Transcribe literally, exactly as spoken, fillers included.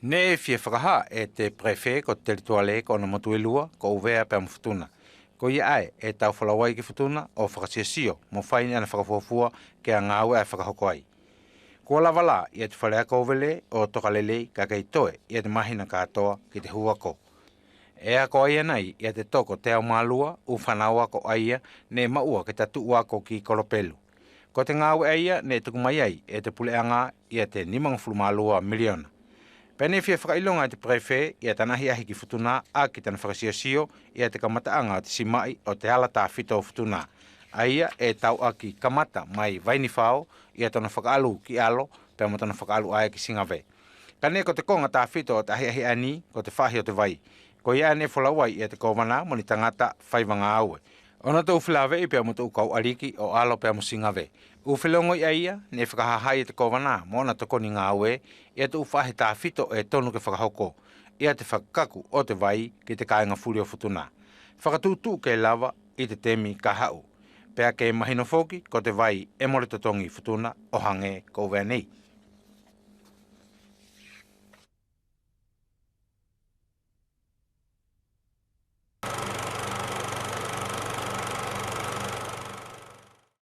Neʻe fia fakahā e te perefe ko te telituale ko ʻona motu e lua, ko ʻUvea pea mo Futuna. Koia ʻae ʻe tau folau ai ki Futuna ʻo fakasiosio mo fai ni ʻana fakafuafua ki ʻa gāue ʻae fakahoko ai. Kua lava lā ia te faleako ʻo Vele ʻo toka lelei kaʻe kei toe ia te māhina katoa ki te hū ako. ʻE ako ai anai ia te toko teau mā lua ʻu fānau ako ʻaia neʻe maʻua ke tatuʻu ako ki Kolopelu. Ko te gāue ʻaia neʻe tuku mai ai e te puleʻaga ia te nimagafulu mā lua miliona. Pea neʻe fia fakailoga e te perefe ia tana ʻahiʻahi ki Futuna ʻaki tana fakasiosio ia te kamataʻaga ʻo te simaʻi ʻo te ala tāfito ʻo Futuna, ʻaia ʻe tau ʻaki kamata mai Vainifao ia tona fakaʻalu ki ʻAlo pea mo tona fakaʻalu ʻae ki Sigave. Kaʻe neʻe ko te koga tāfito ʻo te ʻahiʻahi ʻaeni ko te faʻahi ʻo te vai. Koia ʻae neʻe folau ai ia te kōvanā mo ni tagata faiva gāue. ʻO natou felāveʻi pea mo te ʻu kau ʻaliki ʻo ʻAlo pea mo Sigave. ʻU felogoʻi ʻaia neʻe fakahāhā ia te kōvanā mo ʻona tokoni gāue ia te ʻu faʻahi tāfito ʻe tonu ke fakahoko ia te fakakaku ʻo te vai ki te kāiga fuli ʻo Futuna, fakatuʻutuʻu ke lava ʻi te temi ka haʻu. Pea ke mahino foki ko te vai ʻe mole totogi ʻi Futuna ʻo hagē ko ʻUvea nei.